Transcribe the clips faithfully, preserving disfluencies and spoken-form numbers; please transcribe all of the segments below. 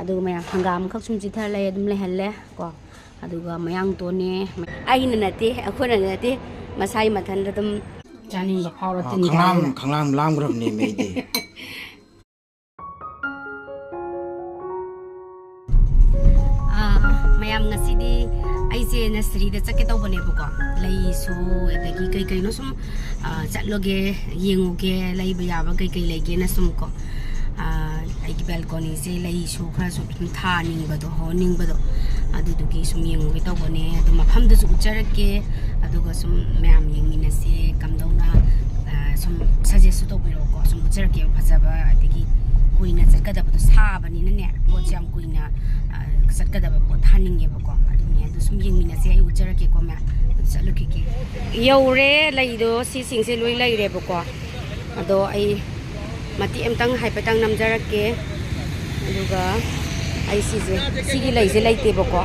ꯑꯗꯨꯒ ꯃꯌꯥꯝ ꯍꯪꯒꯥꯝ ꯈꯛ ꯁꯨꯝ ꯆꯤꯊꯔ ꯂꯩ, ꯑꯗꯨꯝ ꯂꯩꯍꯜꯂꯦ ꯀꯣ꯫ ꯑꯗꯨꯒ ꯃꯌꯥꯡꯇꯣꯟꯅꯦ, ꯑꯩꯅ ꯅꯠꯇꯦ, ꯑꯩꯈꯣꯏꯅ ꯅꯠꯇꯦ, ꯃꯁꯥꯒꯤ ꯃꯊꯟꯇ ꯑꯗꯨꯝ ꯆꯥꯅꯤꯡꯕ ꯐꯥꯎꯔ ꯑ, ꯇꯤꯟ ꯈꯪꯂꯥꯝ, ꯀꯥꯏꯔꯦ꯫ ꯈꯪꯂꯥꯝ ꯂꯥꯝꯈ꯭ꯔꯕꯅꯦꯃꯤ ꯑꯩꯗꯤ꯫ ꯑꯥ, ꯃꯌꯥꯝ, ꯉꯁꯤꯗꯤ ꯑꯩꯁꯦ ꯅꯁꯔꯤꯗ ꯆꯠꯀꯦ ꯇꯧꯕꯅꯦꯕꯀꯣ꯫ ꯂꯩꯁꯨ, ꯑꯗꯒꯤ ꯀꯩ ꯀꯩꯅꯣ ꯁꯨꯝ, ꯑꯥ, ꯆꯠꯂꯨꯒꯦ, ꯌꯦꯡꯉꯨꯒꯦ, ꯂꯩꯕ ꯌꯥꯕ ꯀꯩ ꯀꯩ ꯂꯩꯒꯦꯅ ꯁꯨꯝ ꯀꯣ꯫ ꯑꯥ, ꯑꯩꯒꯤ ꯕꯦꯜꯀꯣꯅꯤꯁꯦ ꯂꯩꯁꯨ ꯈꯔ ꯁꯨꯝ ꯊꯥꯅꯤꯡꯕꯗꯣ, ꯍꯧꯍꯟꯅꯤꯡꯕꯗꯣ, ꯑꯗꯨꯗꯨꯒꯤ ꯁꯨꯝ ꯌꯦꯡꯉꯨꯒꯦ ꯇꯧꯕꯅꯦ꯫ ꯑꯗꯣ ꯃꯐꯝꯗꯨꯁꯨ ꯎꯠꯆꯔꯛꯀꯦ, ꯑꯗꯨꯒ ꯁꯨꯝ ꯃꯌꯥꯝ ꯌꯦꯡꯃꯤꯟꯅꯁꯦ ꯀꯝꯗꯧꯅ, ꯑꯥ, ꯁꯨꯝ ꯁꯖꯦꯁꯁꯨ ꯇꯧꯕꯤꯔꯛꯑꯣꯀꯣ꯫ ꯁꯨꯝ ꯎꯠꯆꯔꯛꯀꯦꯕ ꯐꯖꯕ, ꯑꯗꯒꯤ ꯀꯨꯏꯅ ꯆꯠꯀꯗꯕꯗꯣ ꯁꯥꯕꯅꯤꯅꯅꯦ, ꯄꯣꯠꯁꯦ ꯌꯥꯝ ꯀꯨꯏꯅ, ꯑꯥ, ꯆꯠꯀꯗꯕ ꯄꯣꯠ ꯊꯥꯅꯤꯡꯉꯦꯕꯀꯣ꯫ ꯑꯗꯨꯅꯦ, ꯑꯗꯨ ꯁꯨꯝ ꯌꯦꯡꯃꯤꯟꯅꯁꯦ, ꯑꯩ ꯎꯠꯆꯔꯛꯀꯦꯀꯣ ꯃꯌꯥꯝ꯫ ꯑꯗꯨ ꯆꯠꯂꯨꯈꯤꯒꯦ꯫ ꯌꯧꯔꯦ, ꯂꯩꯗꯣ ꯁꯤꯁꯤꯡꯁꯦ ꯂꯣꯏ ꯂꯩꯔꯦꯕꯀꯣ꯫ ꯑꯗꯣ ꯑꯩ ꯃꯇꯦꯛ ꯑꯃꯇꯪ ꯍꯥꯏꯐꯦꯠꯇꯪ ꯅꯝꯖꯔꯛꯀꯦ꯫ ꯑꯗꯨꯒ ꯑꯩ ꯁꯤꯁꯦ, ꯁꯤꯒꯤ ꯂꯩꯁꯦ ꯂꯩꯇꯦꯕꯀꯣ꯫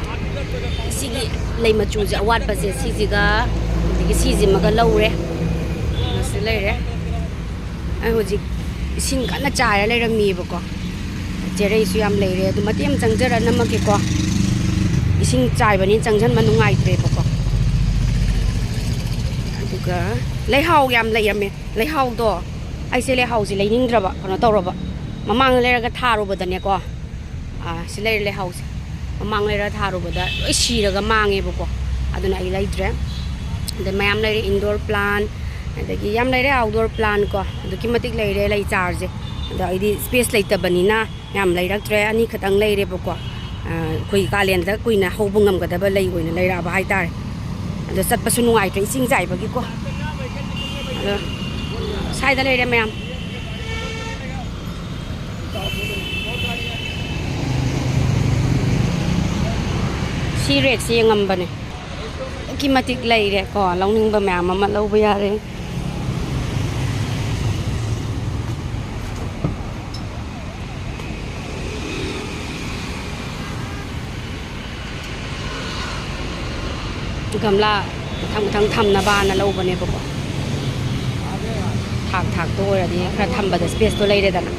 ꯁꯤꯒꯤ ꯂꯩ ꯃꯆꯨꯁꯦ ꯑꯋꯥꯠꯄꯁꯦ ꯁꯤꯁꯤꯒ, ꯑꯗꯒꯤ ꯁꯤꯁꯤꯃꯒ ꯂꯧꯔꯦ꯫ ꯃꯁꯤ ꯂꯩꯔꯦ꯫ ꯑꯩ ꯍꯧꯖꯤꯛ ꯏꯁꯤꯡ ꯀꯟꯅ ꯆꯥꯏꯔ ꯂꯩꯔꯝꯃꯤꯕꯀꯣ꯫ ꯆꯦꯔꯩꯁꯨ ꯌꯥꯝ ꯂꯩꯔꯦ꯫ ꯑꯗꯨ ꯃꯇꯦꯛ ꯑꯃ ꯆꯪꯖꯔ ꯅꯝꯃꯛꯀꯦꯀꯣ꯫ ꯏꯁꯤꯡ ꯆꯥꯏꯕꯅꯤꯅ ꯆꯪꯁꯟꯕ ꯅꯨꯡꯉꯥꯏꯇ꯭ꯔꯦꯕꯀꯣ꯫ ꯑꯗꯨꯒ ꯂꯩꯍꯥꯎ ꯌꯥꯝ ꯂꯩꯔꯝꯃꯦ꯫ ꯂꯩꯍꯥꯎꯗꯣ, ꯑꯩꯁꯦ ꯂꯩꯍꯥꯎꯁꯦ ꯂꯩꯅꯤꯡꯗ꯭ꯔꯕ, ꯀꯩꯅꯣ ꯇꯧꯔꯕ꯫ ꯃꯃꯥꯡꯗ ꯂꯩꯔꯒ ꯊꯥꯔꯨꯕꯗꯅꯦꯀꯣ, ꯑꯥ, ꯁꯤ ꯂꯩꯔꯦ ꯂꯩꯍꯥꯎꯁꯦ꯫ ꯃꯃꯥꯡ ꯂꯩꯔ ꯊꯥꯔꯨꯕꯗ ꯂꯣꯏ ꯁꯤꯔꯒ ꯃꯥꯡꯉꯦꯕꯀꯣ꯫ ꯑꯗꯨꯅ ꯑꯩ ꯂꯩꯗ꯭ꯔꯦ꯫ ꯑꯗꯩ ꯃꯌꯥꯝ ꯂꯩꯔꯦ, indoor plant, ꯑꯗꯒꯤ ꯌꯥꯝ ꯂꯩꯔꯦ, outdoor plant ꯀꯣ꯫ ꯑꯗꯨꯛꯀꯤ ꯃꯇꯤꯛ ꯂꯩꯔꯦ ꯂꯩ ꯆꯥꯔꯁꯦ꯫ ꯑꯗꯣ ꯑꯩꯗꯤ space ꯂꯩꯇꯕꯅꯤꯅ ꯌꯥꯝ ꯂꯩꯔꯛꯇ꯭ꯔꯦ, ꯑꯅꯤꯈꯛꯇꯪ ꯂꯩꯔꯦꯕꯀꯣ꯫ ꯑꯥ, ꯑꯩꯈꯣꯏ ꯀꯥꯂꯦꯟꯗ ꯀꯨꯏꯅ ꯍꯧꯕ ꯉꯝꯒꯗꯕ ꯂꯩ ꯑꯣꯏꯅ ꯂꯩꯔꯛꯑꯕ ꯍꯥꯏꯇꯥꯔꯦ꯫ ꯑꯗꯣ ꯆꯠꯄꯁꯨ ꯅꯨꯡꯉꯥꯏꯇ꯭ꯔꯦ, ꯏꯁꯤꯡ ꯆꯥꯏꯕꯒꯤꯀꯣ꯫ ꯑꯗꯣ ꯁ꯭ꯋꯥꯏꯗ ꯂꯩꯔꯦ ꯃꯌꯥꯝ꯫ ꯁꯤ rackꯁꯦ ꯌꯦꯡꯉꯝꯕꯅꯦ꯫ ꯑꯗꯨꯛꯀꯤ ꯃꯇꯤꯛ ꯂꯩꯔꯦꯀꯣ, ꯂꯧꯅꯤꯡꯕ ꯃꯌꯥꯝ ꯑꯃ ꯂꯧꯕ ꯌꯥꯔꯦ꯫ ꯒꯝꯂꯥ ꯃꯊꯪ ꯃꯊꯪ ꯊꯝꯅꯕꯅ ꯂꯧꯕꯅꯦꯕꯀꯣ꯫ ꯊꯥꯛ ꯊꯥꯛꯇ ꯑꯣꯏꯔꯗꯤ ꯈꯔ ꯊꯝꯕꯗ spaceꯇꯣ ꯂꯩꯔꯦꯗꯅ꯫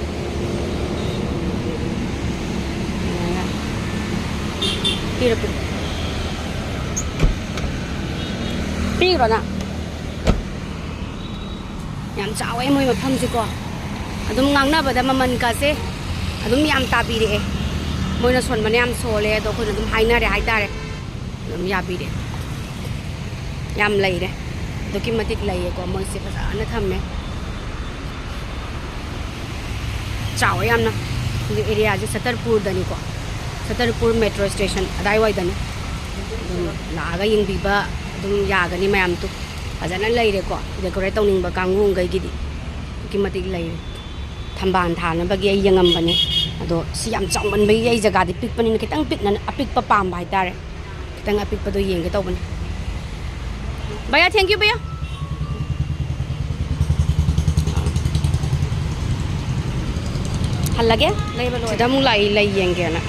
ꯄꯤꯔꯣ, ꯄꯤꯔꯣ꯫ ꯄꯤꯈ꯭ꯔꯣ ꯅꯪ꯫ ꯌꯥꯝ ꯆꯥꯎꯋꯦ ꯃꯣꯏ ꯃꯐꯝꯁꯤꯀꯣ꯫ ꯑꯗꯨꯝ ꯉꯥꯡꯅꯕꯗ ꯃꯃꯜꯒꯁꯦ ꯑꯗꯨꯝ ꯌꯥꯝ ꯇꯥꯕꯤꯔꯛꯑꯦ꯫ ꯃꯣꯏꯅ ꯁꯣꯟꯕꯅ ꯌꯥꯝ ꯁꯣꯜꯂꯦ, ꯑꯗꯣ ꯑꯩꯈꯣꯏꯅ ꯑꯗꯨꯝ ꯍꯥꯏꯅꯔꯦ ꯍꯥꯏꯇꯥꯔꯦ꯫ ꯑꯗꯨꯝ ꯌꯥꯕꯤꯔꯦ꯫ ꯌꯥꯝ ꯂꯩꯔꯦ꯫ ꯑꯗꯨꯛꯀꯤ ꯃꯇꯤꯛ ꯂꯩꯌꯦꯀꯣ꯫ ꯃꯣꯏꯁꯦ ꯐꯖꯅ ꯊꯝꯃꯦ꯫ ꯆꯥꯎꯋꯦ ꯌꯥꯝꯅ꯫ ꯑꯩꯈꯣꯏꯒꯤ ꯑꯦꯔꯤꯌꯥꯁꯦ ꯁꯇꯔꯄꯨꯔꯗꯅꯤꯀꯣ꯫ ꯁꯇꯔꯄꯨꯔ ꯃꯦꯇ꯭ꯔꯣ ꯁ꯭ꯇꯦꯁꯟ ꯑꯗꯥꯏꯋꯥꯏꯗꯅꯤ꯫ ꯑꯗꯨꯝ ꯂꯥꯛꯑꯒ ꯌꯦꯡꯕꯤꯕ ꯑꯗꯨꯝ ꯌꯥꯒꯅꯤ ꯃꯌꯥꯝ꯫ ꯇꯨ ꯐꯖꯅ ꯂꯩꯔꯦꯀꯣ꯫ ꯗꯦꯀꯣꯔꯦꯠ ꯇꯧꯅꯤꯡꯕ ꯀꯥꯡꯕꯨꯈꯩꯒꯤꯗꯤ ꯑꯗꯨꯛꯀꯤ ꯃꯇꯤꯛ ꯂꯩꯔꯦ꯫ ꯊꯝꯕꯥꯜ ꯊꯥꯅꯕꯒꯤ ꯑꯩ ꯌꯦꯡꯉꯝꯕꯅꯦ꯫ ꯑꯗꯣ ꯁꯤ ꯌꯥꯝ ꯆꯥꯎꯃꯟꯕꯒꯤ ꯑꯩ ꯖꯒꯥꯗꯤ ꯄꯤꯛꯄꯅꯤꯅ ꯈꯤꯇꯪ ꯄꯤꯛꯅ ꯑꯄꯤꯛꯄ ꯄꯥꯝꯕ ꯍꯥꯏꯇꯥꯔꯦ꯫ ꯈꯤꯇꯪ ꯑꯄꯤꯛꯄꯗꯣ ꯌꯦꯡꯒꯦ ꯇꯧꯕꯅꯤ꯫ ꯚꯩꯌꯥ, thank you ꯚꯩꯌꯥ꯫ ꯍꯜꯂꯒꯦ꯫ ꯂꯩꯕ ꯂꯣꯏꯔꯦ꯫ ꯁꯤꯗ ꯑꯃꯨꯛ ꯂꯥꯛꯏ, ꯂꯩ ꯌꯦꯡꯒꯦꯅ꯫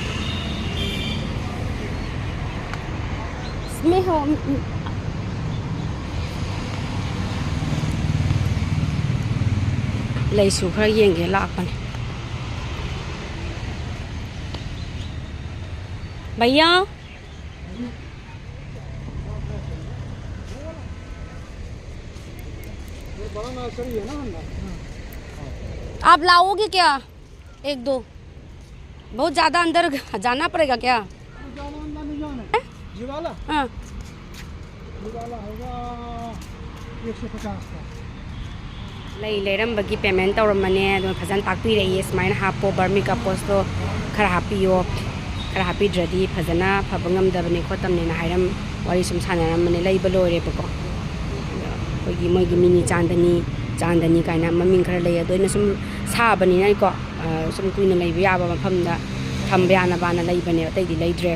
ꯂꯩꯁꯨ ꯈꯔ ꯌꯦꯡꯒꯦ ꯂꯥꯛꯄꯅꯦ꯫ ꯚꯩꯌꯥ, आप लाओगे क्या? एक दो। बहुत ज़्यादा अंदर जाना पड़ेगा क्या? ये वाला? हाँ। ये वाला होगा एक सौ पचास का। ꯂꯩ ꯂꯩꯔꯝꯕꯒꯤ ꯄꯦꯃꯦꯟ ꯇꯧꯔꯝꯕꯅꯦ, ꯑꯗꯨꯅ ꯐꯖꯅ ꯇꯥꯛꯄꯤꯔꯛꯏꯌꯦ꯫ ꯁꯨꯃꯥꯏꯅ ꯍꯥꯞꯄꯣ, ꯕꯔꯃꯤ ꯀꯝꯄꯣꯁꯇꯣ ꯈꯔ ꯍꯥꯞꯄꯤꯌꯣ, ꯈꯔ ꯍꯥꯞꯄꯤꯗ꯭ꯔꯗꯤ ꯐꯖꯅ ꯐꯕ ꯉꯝꯗꯕꯅꯦ ꯈꯣꯠꯇꯕꯅꯦꯅ ꯍꯥꯏꯔꯝ, ꯋꯥꯔꯤ ꯁꯨꯝ ꯁꯥꯟꯅꯔꯝꯕꯅꯦ꯫ ꯂꯩꯕ ꯂꯣꯏꯔꯦꯕꯀꯣ꯫ ꯑꯗꯣ ꯑꯩꯈꯣꯏꯒꯤ ꯃꯣꯏꯒꯤ ꯃꯤꯅꯤ ꯆꯥꯟꯗꯅꯤ, ꯆꯥꯟꯗꯅꯤ ꯀꯥꯏꯅ ꯃꯃꯤꯡ ꯈꯔ ꯂꯩ꯫ ꯑꯗꯣ ꯑꯩꯅ ꯁꯨꯝ ꯁꯥꯕꯅꯤꯅꯀꯣ, ꯑ, ꯁꯨꯝ ꯀꯨꯏꯅ ꯂꯩꯕ ꯌꯥꯕ ꯃꯐꯝꯗ ꯊꯝꯕ ꯌꯥꯅꯕꯅ ꯂꯩꯕꯅꯦꯕ, ꯑꯇꯩꯗꯤ ꯂꯩꯗ꯭ꯔꯦ꯫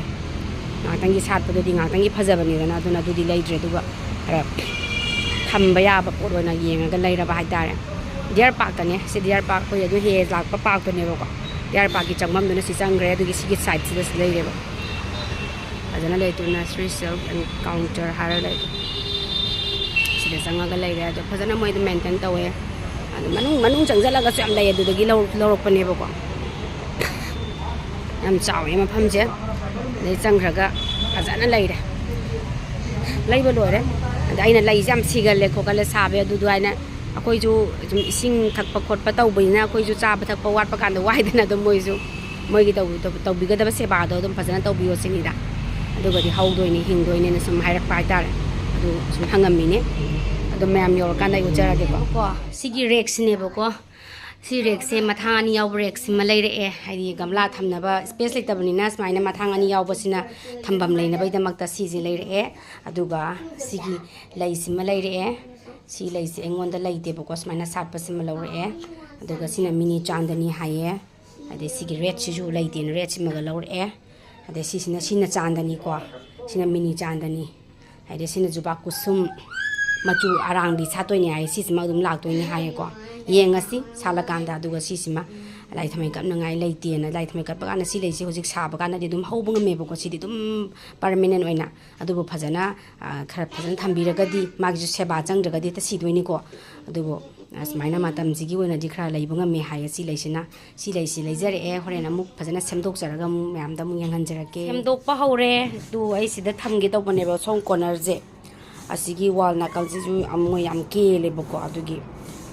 ꯉꯥꯏꯍꯥꯛꯇꯪꯒꯤ ꯁꯥꯠꯄꯗꯨꯗꯤ ꯉꯥꯏꯍꯥꯛꯇꯪꯒꯤ ꯐꯖꯕꯅꯤꯗꯅ, ꯑꯗꯨꯅ ꯑꯗꯨꯗꯤ ꯂꯩꯗ꯭ꯔꯦ꯫ ꯑꯗꯨꯒ ꯈꯔ ꯊꯝꯕ ꯌꯥꯕ ꯄꯣꯠ ꯑꯣꯏꯅ ꯌꯦꯡꯉꯒ ꯂꯩꯔꯕ ꯍꯥꯏꯇꯥꯔꯦ꯫ ꯗꯤꯌꯔ ꯄꯥꯔꯛꯇꯅꯦ ꯁꯤ, ꯗꯤꯌꯔ ꯄꯥꯔꯛ ꯑꯩꯈꯣꯏ ꯑꯗꯨꯝ ꯍꯦꯛ ꯍꯦꯛ ꯂꯥꯛꯄ ꯄꯥꯔꯛꯇꯨꯅꯦꯕꯀꯣ꯫ ꯗꯤꯌꯔ ꯄꯥꯔꯛꯀꯤ ꯆꯪꯐꯝꯗꯨꯅ ꯁꯤ ꯆꯪꯈ꯭ꯔꯦ, ꯑꯗꯨꯒꯤ ꯁꯤꯒꯤ ꯁꯥꯏꯠꯁꯤꯗꯁꯨ ꯂꯩꯔꯦꯕ꯫ ꯐꯖꯅ ꯂꯩ꯫ ꯇꯨ ꯅꯁꯔꯤ ꯁꯤꯜꯛ ꯑꯦꯟ ꯀꯥꯎꯟꯇꯔ ꯍꯥꯏꯔꯒ ꯂꯩ꯫ ꯁꯤꯗ ꯆꯪꯉꯒ ꯂꯩꯔꯦ꯫ ꯑꯗꯣ ꯐꯖꯅ ꯃꯣꯏꯗ ꯃꯦꯟꯇꯦꯟ ꯇꯧꯋꯦ꯫ ꯑꯗꯣ ꯃꯅꯨꯡ, ꯃꯅꯨꯡ ꯆꯪꯁꯤꯜꯂꯒꯁꯨ ꯌꯥꯝ ꯂꯩ, ꯑꯗꯨꯗꯒꯤ ꯂꯧ-, ꯂꯧꯔꯛꯄꯅꯦꯕꯀꯣ꯫ ꯌꯥꯝ ꯆꯥꯎꯋꯦ ꯃꯐꯝꯁꯦ꯫ ꯑꯗꯩ ꯆꯪꯈ꯭ꯔꯒ ꯐꯖꯅ ꯂꯩꯔꯦ꯫ ꯂꯩꯕ ꯂꯣꯏꯔꯦ꯫ ꯑꯗ ꯑꯩꯅ ꯂꯩꯁꯦ ꯌꯥꯝ ꯁꯤꯒꯜꯂꯦ ꯈꯣꯠꯀꯜꯂꯦ ꯁꯥꯕ ꯑꯗꯨ ꯑꯗꯨꯃꯥꯏꯅ ꯑꯩꯈꯣꯏꯁꯨ ꯁꯨꯝ ꯏꯁꯤꯡ ꯊꯛꯄ ꯈꯣꯠꯄ ꯇꯧꯕꯅꯤꯅ ꯑꯩꯈꯣꯏꯁꯨ ꯆꯥꯕ ꯊꯛꯄ ꯋꯥꯠꯄ ꯀꯥꯟꯗ ꯋꯥꯏꯗꯅ ꯑꯗꯨꯝ ꯃꯣꯏꯁꯨ ꯃꯣꯏꯒꯤ ꯇꯧꯕꯤꯒꯗꯕ ꯁꯦꯕꯥꯗꯣ ꯑꯗꯨꯝ ꯐꯖꯅ ꯇꯧꯕꯤꯌꯣ ꯁꯤꯅꯤꯗ꯫ ꯑꯗꯨꯒꯗꯤ ꯍꯧꯗꯣꯏꯅꯤ, ꯍꯤꯡꯗꯣꯏꯅꯦꯅ ꯁꯨꯝ ꯍꯥꯏꯔꯛꯄ ꯍꯥꯏꯇꯥꯔꯦ꯫ ꯑꯗꯨ ꯁꯨꯝ ꯍꯪꯉꯝꯃꯤꯅꯦ꯫ ꯑꯗꯨꯝ ꯃꯌꯥꯝ ꯌꯧꯔꯀꯥꯟꯗ ꯑꯩ ꯎꯠꯆꯔꯒꯦꯀꯣ꯫ ꯀꯣ, ꯁꯤꯒꯤ ꯔꯦꯛꯁꯤꯅꯦꯕꯀꯣ꯫ ꯁꯤ ꯔꯦꯛꯁꯦ ꯃꯊꯥꯡ ꯑꯅꯤ ꯌꯥꯎꯕ ꯔꯦꯛꯁꯤꯃ ꯂꯩꯔꯛꯑꯦ꯫ ꯍꯥꯏꯗꯤ ꯒꯝꯂꯥ ꯊꯝꯅꯕ ꯁ꯭ꯄꯦꯁ ꯂꯩꯇꯕꯅꯤꯅ ꯁꯨꯃꯥꯏꯅ ꯃꯊꯥꯡ ꯑꯅꯤ ꯌꯥꯎꯕꯁꯤꯅ ꯊꯝꯐꯝ ꯂꯩꯅꯕꯒꯤꯗꯃꯛꯇ ꯁꯤꯁꯦ ꯂꯩꯔꯛꯑꯦ꯫ ꯑꯗꯨꯒ ꯁꯤꯒꯤ ꯂꯩꯁꯤꯃ ꯂꯩꯔꯛꯑꯦ꯫ ꯁꯤ ꯂꯩꯁꯦ ꯑꯩꯉꯣꯟꯗ ꯂꯩꯇꯦꯕꯀꯣ꯫ ꯁꯨꯃꯥꯏꯅ ꯁꯥꯠꯄꯁꯤꯃ ꯂꯧꯔꯛꯑꯦ꯫ ꯑꯗꯨꯒ ꯁꯤꯅ ꯃꯤꯅꯤ ꯆꯥꯟꯗꯅꯤ ꯍꯥꯏꯌꯦ꯫ ꯑꯗꯩ ꯁꯤꯒꯤ ꯔꯦꯠꯁꯤꯁꯨ ꯂꯩꯇꯦꯅ ꯔꯦꯠꯁꯤꯃꯒ ꯂꯧꯔꯛꯑꯦ꯫ ꯑꯗꯩ ꯁꯤꯁꯤꯅ, ꯁꯤꯅ ꯆꯥꯟꯗꯅꯤꯀꯣ꯫ ꯁꯤꯅ ꯃꯤꯅꯤ ꯆꯥꯟꯗꯅꯤ꯫ ꯍꯥꯏꯗꯤ ꯁꯤꯅ ꯖꯨꯕꯥ ꯀꯨꯁꯨꯝ, ꯃꯆꯨ ꯑꯔꯥꯡꯕꯤ ꯁꯥꯠꯇꯣꯏꯅꯦ ꯍꯥꯏꯌꯦ꯫ ꯁꯤꯁꯤꯃ ꯑꯗꯨꯝ ꯂꯥꯛꯇꯣꯏꯅꯦ ꯍꯥꯏꯌꯦꯀꯣ꯫ ꯌꯦꯡꯉꯁꯤ ꯁꯥꯠꯂꯀꯥꯟꯗ꯫ ꯑꯗꯨꯒ ꯁꯤꯁꯤꯃ ꯂꯥꯏ ꯊꯝꯃꯩ ꯀꯠꯅꯉꯥꯏ ꯂꯩꯇꯦꯅ, ꯂꯥꯏ ꯊꯝꯃꯩ ꯀꯠꯄ ꯀꯥꯟꯗ ꯁꯤ ꯂꯩꯁꯦ ꯍꯧꯖꯤꯛ ꯁꯥꯕ ꯀꯥꯟꯗꯗꯤ ꯑꯗꯨꯝ ꯍꯧꯕ ꯉꯝꯃꯦꯕꯀꯣ꯫ ꯁꯤꯗꯤ ꯑꯗꯨꯝ ꯄꯔꯃꯤꯅꯦꯟ ꯑꯣꯏꯅ꯫ ꯑꯗꯨꯕꯨ ꯐꯖꯅ, ꯑ, ꯈꯔ ꯐꯖꯅ ꯊꯝꯕꯤꯔꯒꯗꯤ, ꯃꯥꯒꯤꯁꯨ ꯁꯦꯕꯥ ꯆꯪꯗ꯭ꯔꯒꯗꯤ ꯍꯦꯛꯇ ꯁꯤꯗꯣꯏꯅꯤꯀꯣ꯫ ꯑꯗꯨꯕꯨ, ꯑ, ꯁꯨꯃꯥꯏꯅ ꯃꯇꯝꯁꯤꯒꯤ ꯑꯣꯏꯅꯗꯤ ꯈꯔ ꯂꯩꯕ ꯉꯝꯃꯦ ꯍꯥꯏꯌꯦ ꯁꯤ ꯂꯩꯁꯤꯅ꯫ ꯁꯤ ꯂꯩꯁꯤ ꯂꯩꯖꯔꯛꯑꯦ꯫ ꯍꯣꯔꯦꯟ ꯑꯃꯨꯛ ꯐꯖꯅ ꯁꯦꯝꯗꯣꯛꯆꯔꯒ ꯑꯃꯨꯛ ꯃꯌꯥꯝꯗ ꯑꯃꯨꯛ ꯌꯦꯡꯍꯟꯖꯔꯛꯀꯦ꯫ ꯁꯦꯝꯗꯣꯛꯄ ꯍꯧꯔꯦ꯫ ꯑꯗꯨ ꯑꯩ ꯁꯤꯗ ꯊꯝꯒꯦ ꯇꯧꯕꯅꯦꯕ, ꯁꯣꯝ ꯀꯣꯔꯅꯔꯁꯦ꯫ ꯑꯁꯤꯒꯤ ꯋꯥꯜ ꯅꯥꯀꯜꯁꯤꯁꯨ ꯌꯥꯝ, ꯃꯣꯏ ꯌꯥꯝ ꯀꯦꯜꯂꯦꯕꯀꯣ꯫ ꯑꯗꯨꯒꯤ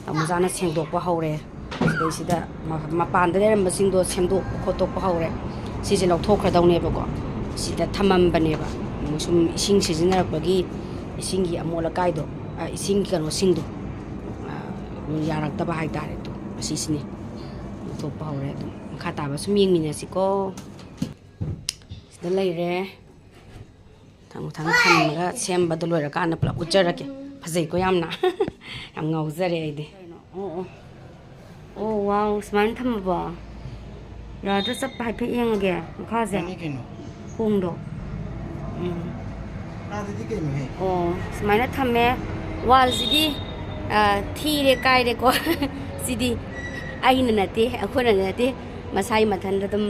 ꯇꯥꯃꯣꯖꯥꯅ ꯁꯦꯡꯗꯣꯛꯄ ꯍꯧꯔꯦ꯫ ꯁꯤꯗꯩꯁꯤꯗ ꯃ-, ꯃꯄꯥꯟꯗ ꯂꯩꯔꯝꯕꯁꯤꯡꯗꯣ ꯁꯦꯝꯗꯣꯛꯄ ꯈꯣꯠꯇꯣꯛꯄ ꯍꯧꯔꯦ꯫ ꯁꯤꯁꯦ ꯂꯧꯊꯣꯛꯈ꯭ꯔꯗꯧꯅꯦꯕꯀꯣ꯫ ꯁꯤꯗ ꯊꯝꯃꯝꯕꯅꯦꯕ꯫ ꯁꯨꯝ ꯏꯁꯤꯡ ꯁꯤꯖꯤꯟꯅꯔꯛꯄꯒꯤ ꯏꯁꯤꯡꯒꯤ ꯑꯃꯣꯠ ꯑꯀꯥꯏꯗꯣ, ꯑ, ꯏꯁꯤꯡꯒꯤ ꯀꯩꯅꯣꯁꯤꯡꯗꯣ, ꯑ, ꯌꯥꯔꯛꯇꯕ ꯍꯥꯏꯇꯥꯔꯦ꯫ ꯑꯗꯣ ꯑꯁꯤꯁꯤꯅꯦ꯫ ꯂꯧꯊꯣꯛꯄ ꯍꯧꯔꯦ꯫ ꯑꯗꯨꯝ ꯃꯈꯥ ꯇꯥꯕ ꯁꯨꯝ ꯌꯦꯡꯃꯤꯟꯅꯁꯤꯀꯣ꯫ ꯁꯤꯗ ꯂꯩꯔꯦ꯫ ꯃꯊꯪ ꯃꯊꯪ ꯊꯝꯃꯒ ꯁꯦꯝꯕꯗꯣ ꯂꯣꯏꯔꯀꯥꯟꯗ ꯄꯨꯂꯞ ꯎꯠꯆꯔꯛꯀꯦ꯫ ꯐꯖꯩꯀꯣ ꯌꯥꯝꯅ꯫ ꯌꯥꯝ ꯉꯥꯎꯖꯔꯦ ꯑꯩꯗꯤ꯫ ꯑꯣ, ꯑꯣ꯫ ꯑꯣ, ꯋꯥꯎ, ꯁꯨꯃꯥꯏꯅ ꯊꯝꯃꯕꯣ? ꯌꯥꯗ꯭ꯔꯥ, ꯆꯞꯄ ꯍꯥꯏꯐꯦꯠ ꯌꯦꯡꯉꯒꯦ ꯃꯈꯥꯁꯦ꯫ ꯌꯥꯅꯤ ꯀꯩꯅꯣ꯫ ꯈꯣꯡꯗꯣ꯫ ꯎꯝ꯫ ꯑꯥꯗꯗꯤ ꯀꯩꯅꯣꯍꯦ? ꯑꯣ, ꯁꯨꯃꯥꯏꯅ ꯊꯝꯃꯦ꯫ ꯋꯥꯜꯁꯤꯗꯤ, ꯑ, ꯊꯤꯔꯦ, ꯀꯥꯏꯔꯦꯀꯣ꯫ ꯁꯤꯗꯤ ꯑꯩꯅ ꯅꯠꯇꯦ, ꯑꯩꯈꯣꯏꯅ ꯅꯠꯇꯦ, ꯃꯁꯥꯒꯤ ꯃꯊꯟꯇ ꯑꯗꯨꯝ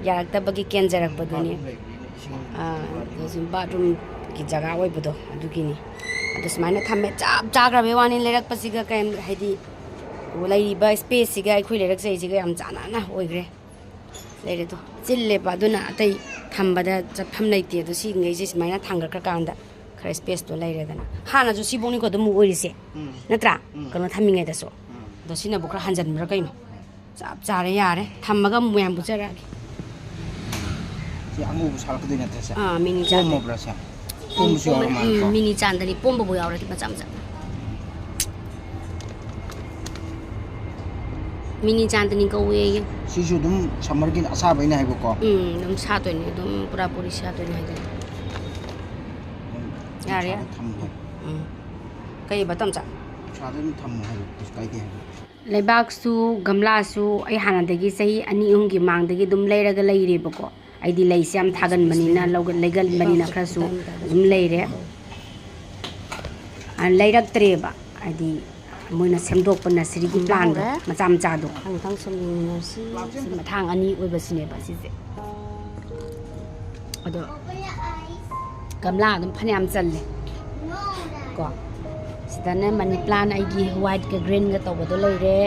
ꯌꯥꯔꯛꯇꯕꯒꯤ ꯀꯦꯟꯖꯔꯛꯄꯗꯨꯅꯤ꯫ ꯕꯥꯠꯔꯨꯝ ꯂꯩꯕꯅꯤꯅ ꯏꯁꯤꯡ ꯑꯥ, ꯑꯗꯨꯁꯨ ꯕꯥꯠꯔꯨꯝꯒꯤ ꯖꯒꯥ ꯑꯣꯏꯕꯗꯣ ꯑꯗꯨꯒꯤꯅꯤ꯫ ꯑꯗꯣ ꯁꯨꯃꯥꯏꯅ ꯊꯝꯃꯦ, ꯆꯞ ꯆꯥꯈ꯭ꯔꯕꯩ ꯋꯥꯅꯤ꯫ ꯂꯩꯔꯛꯄꯁꯤꯒ ꯀꯩꯝ, ꯍꯥꯏꯗꯤ, ꯂꯩꯔꯤꯕ ꯁ꯭ꯄꯦꯁꯁꯤꯒ ꯑꯩꯈꯣꯏ ꯂꯩꯔꯛꯆꯩꯁꯤꯒ ꯌꯥꯝ ꯆꯥꯟꯅꯅ ꯑꯣꯏꯈ꯭ꯔꯦ꯫ ꯂꯩꯔꯦ ꯑꯗꯣ꯫ ꯆꯤꯜꯂꯦꯕ, ꯑꯗꯨꯅ ꯑꯇꯩ ꯊꯝꯕꯗ ꯆꯠꯐꯝ ꯂꯩꯇꯦ꯫ ꯑꯗꯣ ꯁꯤꯉꯩꯁꯦ ꯁꯨꯃꯥꯏꯅ ꯊꯥꯡꯒꯠꯈ꯭ꯔꯀꯥꯟꯗ ꯈꯔ ꯏꯁꯄꯦꯁꯇꯣ ꯂꯩꯔꯦꯗꯅ꯫ ꯍꯥꯟꯅꯁꯨ ꯁꯤꯐꯧꯅꯤꯀꯣ ꯑꯗꯨꯝ ꯑꯣꯏꯔꯤꯁꯦ, ꯎꯝ꯫ ꯅꯠꯇ꯭ꯔꯥ? ꯎꯝ꯫ ꯀꯩꯅꯣ ꯊꯝꯃꯤꯉꯩꯗꯁꯨ꯫ ꯎꯝ꯫ ꯑꯗꯣ ꯁꯤꯅꯕꯨ ꯈꯔ ꯍꯟꯖꯟꯕ꯭ꯔꯥ ꯀꯩꯅꯣ? ꯆꯞ ꯆꯥꯔꯦ, ꯌꯥꯔꯦ꯫ ꯊꯝꯃꯒ ꯑꯃꯨꯛ ꯃꯌꯥꯝ ꯄꯨꯖꯔꯛꯑꯒꯦ꯫ ꯁꯤ ꯑꯉꯧꯕ ꯁꯥꯔꯛꯀꯗꯣꯏ ꯅꯠꯇ꯭ꯔꯥ ꯁꯦ? ꯑꯥ, ꯃꯤꯅꯤ ꯆꯥꯗꯣꯏꯅꯤ꯫ ꯄꯣꯝꯃꯕ꯭ꯔꯥ ꯁꯦ? ꯄꯣꯝꯕꯁꯨ ꯌꯥꯎꯔ ꯄꯣꯝꯃꯦ꯫ ꯃꯥꯜꯂꯦꯀꯣ? ꯎꯝ, ꯃꯤꯅꯤ ꯆꯥꯟꯗꯅꯤ꯫ ꯄꯣꯝꯕꯕꯨ ꯌꯥꯎꯔꯗꯤ ꯃꯆꯥ ꯃꯆꯥ꯫ ꯃꯤꯅꯤ ꯆꯥꯟꯗꯅꯤ ꯀꯧꯋꯦꯌꯦ꯫ ꯁꯤꯁꯨ ꯑꯗꯨꯝ ꯁꯝꯃꯔꯒꯤ ꯑꯁꯥꯕꯩꯅꯦ ꯍꯥꯏꯕꯀꯣ? ꯎꯝ, ꯑꯗꯨꯝ ꯁꯥꯗꯣꯏꯅꯦ꯫ ꯑꯗꯨꯝ ꯄꯨꯔꯥ ꯄꯨꯔꯤ ꯁꯥꯗꯣꯏꯅꯦ ꯍꯥꯏꯗꯣꯏꯅꯦ꯫ ꯑꯗꯨꯝ ꯌꯥꯔꯦ꯫ ꯅꯨꯡꯁꯥꯗ ꯊꯝꯃꯨ ꯍꯥꯏꯕ꯫ ꯎꯝ꯫ ꯀꯩꯕ, ꯇꯝꯆꯥ? ꯅꯨꯡꯁꯥꯗ ꯑꯗꯨꯝ ꯊꯝꯃꯨ ꯍꯥꯏꯕ, ꯀꯩꯁꯨ ꯀꯥꯏꯗꯦ ꯍꯥꯏꯕ꯫ ꯂꯩꯕꯥꯛꯁꯨ, ꯒꯝꯂꯥꯁꯨ ꯑꯩ ꯍꯥꯟꯅꯗꯒꯤ ꯆꯍꯤ ꯑꯅꯤ ꯑꯍꯨꯝꯒꯤ ꯃꯥꯡꯗꯒꯤ ꯑꯗꯨꯝ ꯂꯩꯔꯒ ꯂꯩꯔꯦꯕꯀꯣ꯫ ꯑꯩꯗꯤ ꯂꯩꯁꯦ ꯌꯥꯝ ꯊꯥꯒꯟꯕꯅꯤꯅ, ꯂꯧꯒ-, ꯂꯩꯒꯟꯕꯅꯤꯅ ꯈꯔꯁꯨ ꯑꯗꯨꯝ ꯂꯩꯔꯦ꯫ ꯑ, ꯂꯩꯔꯛꯇ꯭ꯔꯦꯕ, ꯍꯥꯏꯗꯤ ꯃꯣꯏꯅ ꯁꯦꯝꯗꯣꯛꯄ ꯅꯁꯔꯤꯒꯤ ꯊꯝꯕ ꯄ꯭ꯂꯥꯟꯗꯣ, ꯍꯧꯔꯦ꯫ ꯃꯆꯥ ꯃꯆꯥꯗꯣ꯫ ꯃꯊꯪ ꯃꯊꯪ ꯁꯨꯝ ꯌꯦꯡꯃꯤꯟꯅꯔꯁꯤ꯫ ꯁꯤ ꯃꯊꯥꯡ ꯑꯅꯤ ꯑꯣꯏꯕꯁꯤꯅꯦꯕ ꯁꯤꯁꯦ꯫ ꯑꯗꯣ ꯒꯝꯂꯥ ꯑꯗꯨꯝ ꯐꯅꯌꯥꯝ ꯆꯜꯂꯦ ꯀꯣ꯫ ꯁꯤꯗꯅ ꯃꯅꯤ ꯄ꯭ꯂꯥꯟ ꯑꯩꯒꯤ ꯋꯥꯏꯠꯀ ꯒ꯭ꯔꯤꯟꯒ ꯇꯧꯕꯗꯣ ꯂꯩꯔꯦ꯫